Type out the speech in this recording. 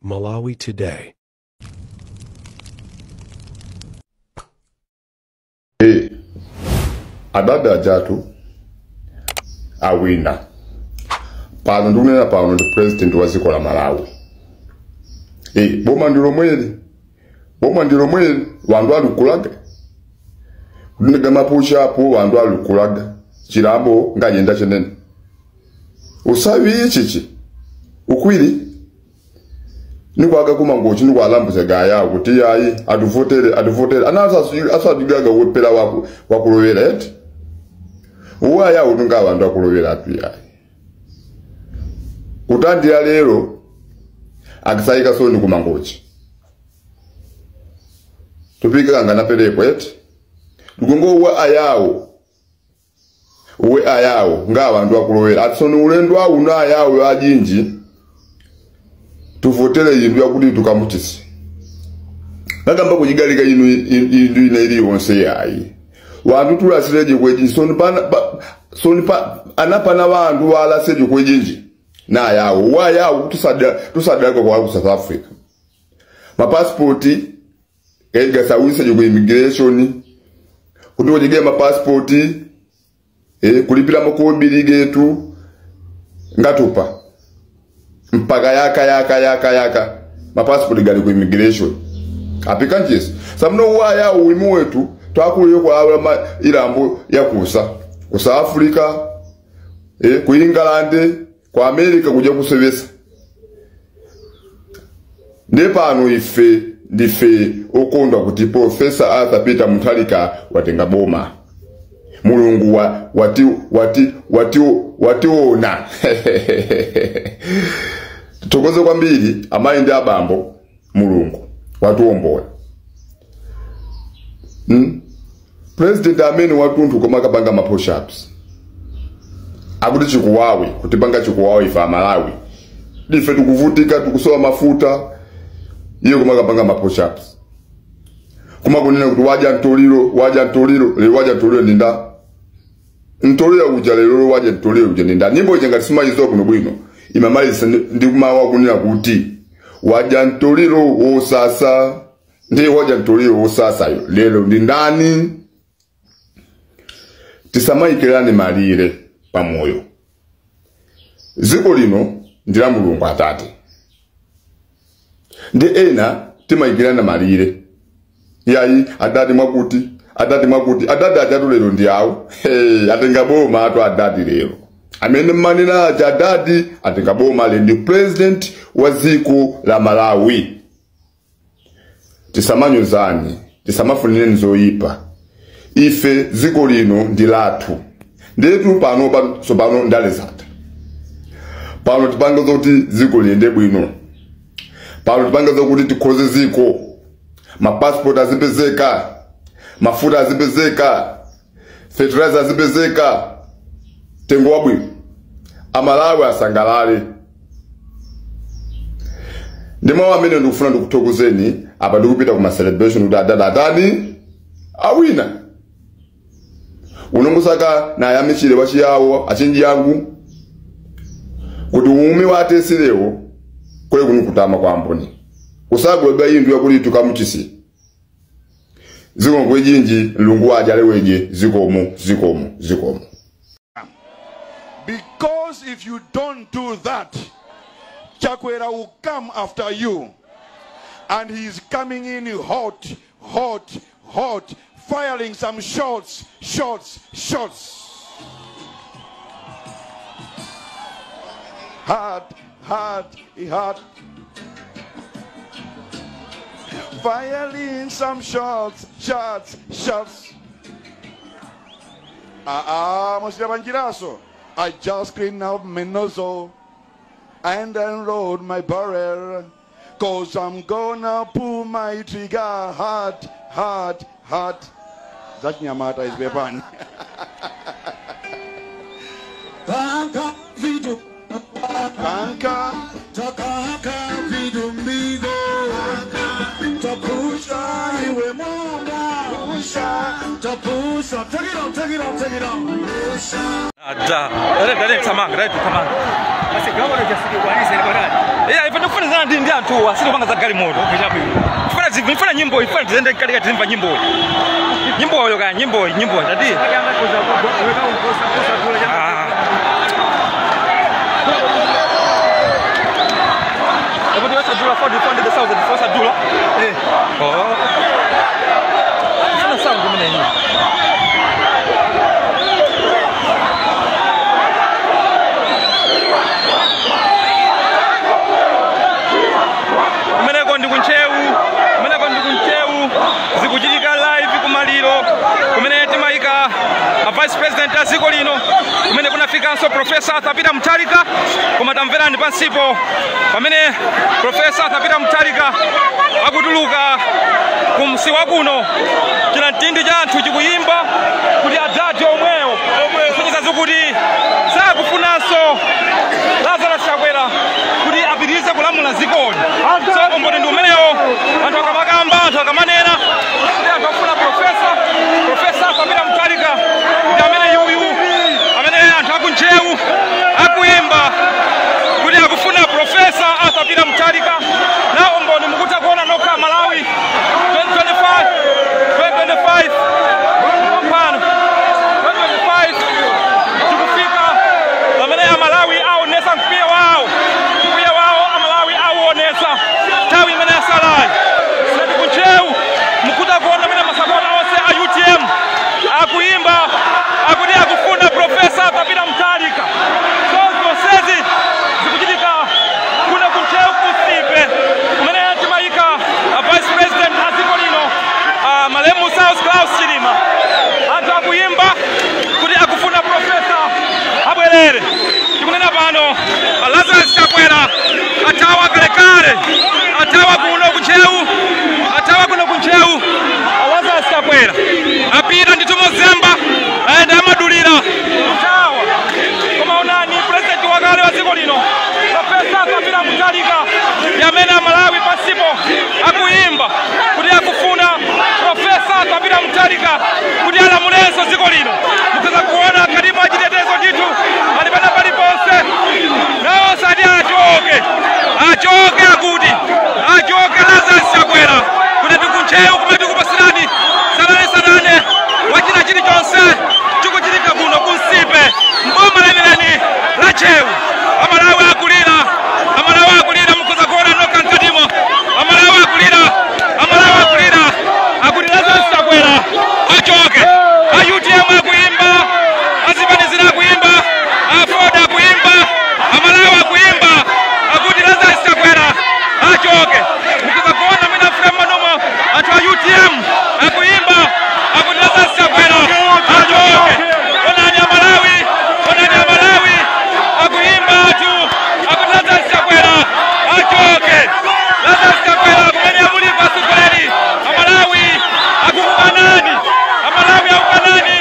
Malawi Today. Adadi ajatu awina pano ndikunena pano ndi president wa dziko la Malawi. Boma ndilo mweli, boma ndilo mweli, wandu alikulaga kudinega mapusha apo, wandu alikulaga chilambo nganyenda chenene usawi chichi ukwili nikwaga kumangochi nikwalambuza gaya kuti yayi atuvotere atuvotere ana asadigaga wepera wako wakulowera eti uwa yawo tunga bantu akulowera atu yayi kutandira lero akisayika soni kumangochi tupika ngana perekwa eti lugongo uwa ayawo uwe ayawo nga bantu akulowera atsoni ulendo auna ayawo ajinji tuvotere yindu yakuti tukamutisi nagamba kujigalika inu indu ina ili yonse yayi wandu tulasireje kweji soni pana soni pa anapana wandu walaseje kwejinji na yawo wa yawo tusadira kwa ku South Africa mapasipoti gasawise ku immigration kuti kujige mapasipoti kulipira makobiri getu ngatupa mpaka yaka yaka yaka yaka mapasipoti gali ku immigration apikanjesi samno waya ulimu wetu twakuliyo kwa ilambo ya kusa ku South Africa ku England ku America kuja kusebesa ndepano ife ndife okondwa kuti Professor Arthur Peter Mutharika watenga boma. Mulungu wa wati wati wati wationa tukoze kwambiri amayi ndi abambo Mulungu watuombola. President amene watunthu koma kapanga ma push-ups akuti chikuwawi kutipanga chikuwawi ife Malawi ndife tikuvutika tikusowa mafuta iye koma kapanga ma push-ups kuma kunena kuti waja ntoliro waja ntoliro le waja ntoliro ndinda ntoliro uja lero waja ntoliro uja ndinda nyimbo ije ngati simayizo kuno bwino imamalisa ndi kumawa kunena kuti waja ntoliro wosasa ndi waja ntoliro wosasa yo lero ndi ndani. Tisamayikirane malire pamoyo. Dziko lino ndi la Mulungu Atate ndi ena timayikirana malire yayi adadi mwakuti adadi mwakuti adadi ajatu lero ndi awo. Hey, atenga boma atu adadi lero amene manena aja adadi atenga boma le ndi president wa dziko la Malawi. Tisamanyozani, tisamafunireni zoyipa. Ife dziko lino ndi lathu ndetu pano tsopano ndalezata pano tipanga zoti dziko liyende bwino pano tipanga zokuti tikhoze dziko mapassport azipezeka mafuta azipezeka fertilizer azipezeka tengo wabwino Amalawi asangalale. Ndimo amene ndikufuna ndikuthokozeni apa ndikupita kuma celebration kuti adada adani awina unongosaka na yamichile wachiyawo achinji yangu kuti uume watesilewo kule kunukutama kwa amboni usagwega indu yakuti tukamutisi ziko kwejinji lungu ajale weje zikomo zikomo zikomo. Because if you don't do that, Chakwera will come after you, and he's coming in hot, hot, hot, firing some shots, shots, shots. Hard, hard, hard. Firing some shots, shots, shots. Monsieur Banjiraso, I just cleaned up my nozzle and unload my barrel, 'cause I'm gonna pull my trigger hard, hard, hard. That nyamata is weapon. Kanka vidu Kanka Takaka vidu mbigo Tapusha iwe monga Tapusha. Take it on, take it on, take it on. Ada. Dale, dale, tamang, dale, tamang. Basi gawa na jasiri kwa nini sasa. Eh, ifanye Ifuna ndi ndi anthu asiri panga za galimoto. Ifuna ifuna nyimbo, ifuna tizende katika tizimva nyimbo. Nyimbo yo ka nyimbo, nyimbo ndati. Ekuti wasadula 400,000 wasadula. Eh. Oh. Ifuna sound kumene nyimbo. Kumeneko ndi kunchewu, kumeneko ndi kunchewu, zikuchitika live kumaliro, kumene timayika a vice president a dziko lino, kumene kunafikanso Professor Arthur Peter Mutharika. Koma tamverani pansipo pamene Professor Arthur Peter Mutharika akutuluka kumsiwa kuno, china mtindi cha anthu chikuyimba kuti adadi omwewo, kusonyeza zikuti sakufunanso Lazarus Chakwera kuti apitirize kulamula dzikoli. So umboni ndi umenewo, anthu akamakamba, anthu akamanena kuti anthu akufuna Professor Arthur Peter Mutharika ndi amene yuyu, amene anthu akunchewu akuyimba kuti akufuna Professor Arthur Peter Mutharika. Na umboni mukutha kuona nokha Malawi 2025 2025 pano 2025 tikufika pamene Amalawi aonesa mkwiyo wawo, mkwiyo wawo Amalawi auonesa nthawi imene asalayi. Sati kunchewu mukutha kuona amene masapota onse a UTM akuyimba akuti akufuna Professor Arthur Peter Mutharika. So zonsezi zikuchitika kuno kunchewu kusipe kumene timayika a vice president a dziko lino, malemu Saulos Klaus Chilima. Anthu akuyimba kuti akufuna Professor abwerere. Tikunena pano Lazarus Chakwera athawa kalekale, athawa kuno kunchewu, athawa kuno kunchewu. Lazarus Chakwera apita ndithu mozemba, ayenda amadulira kuthawa. Koma onani president wakale wa dziko lino Professor Arthur Peter Mutharika ndi amene Amalawi pasipo akuyimba kuti akufuna Professor Arthur Peter Mutharika kuti alamulenso dziko lino. Mukhoza kuona kalimu achitetezo ndithu ali pena paliponse, nawonso ati achoke, achoke, akuti achoke Lazarus Chakwera. Kuti tikunchewu kumene tikupasirani sanane sanane wachina chilichonse chikuchitika kuno kunsipe mboma lenileni la Chewu. Amalawi akulira, Amalawi akulira, mukhoza kuona nokha mkatimo. Amalawi akulira, Amalawi akulira, akuti Lazarus Chakwera achoke. A UTM akuyimba, azipanizira akuyimba, afoda akuyimba, Amalawi akuyimba akuti Lazarus Chakwera achoke. Mukhoza kuona mwina frame manomo anthu a UTM akuyimba akuti Lazarus Chakwera achoke. Onani Amalawi, onani Amalawi akuyimba atu akuti Lazarus Chakwera achoke. Lazarus Chakwera kumene amulipo atsogoleri Amalawi akukukanani, Amalawi akukanani.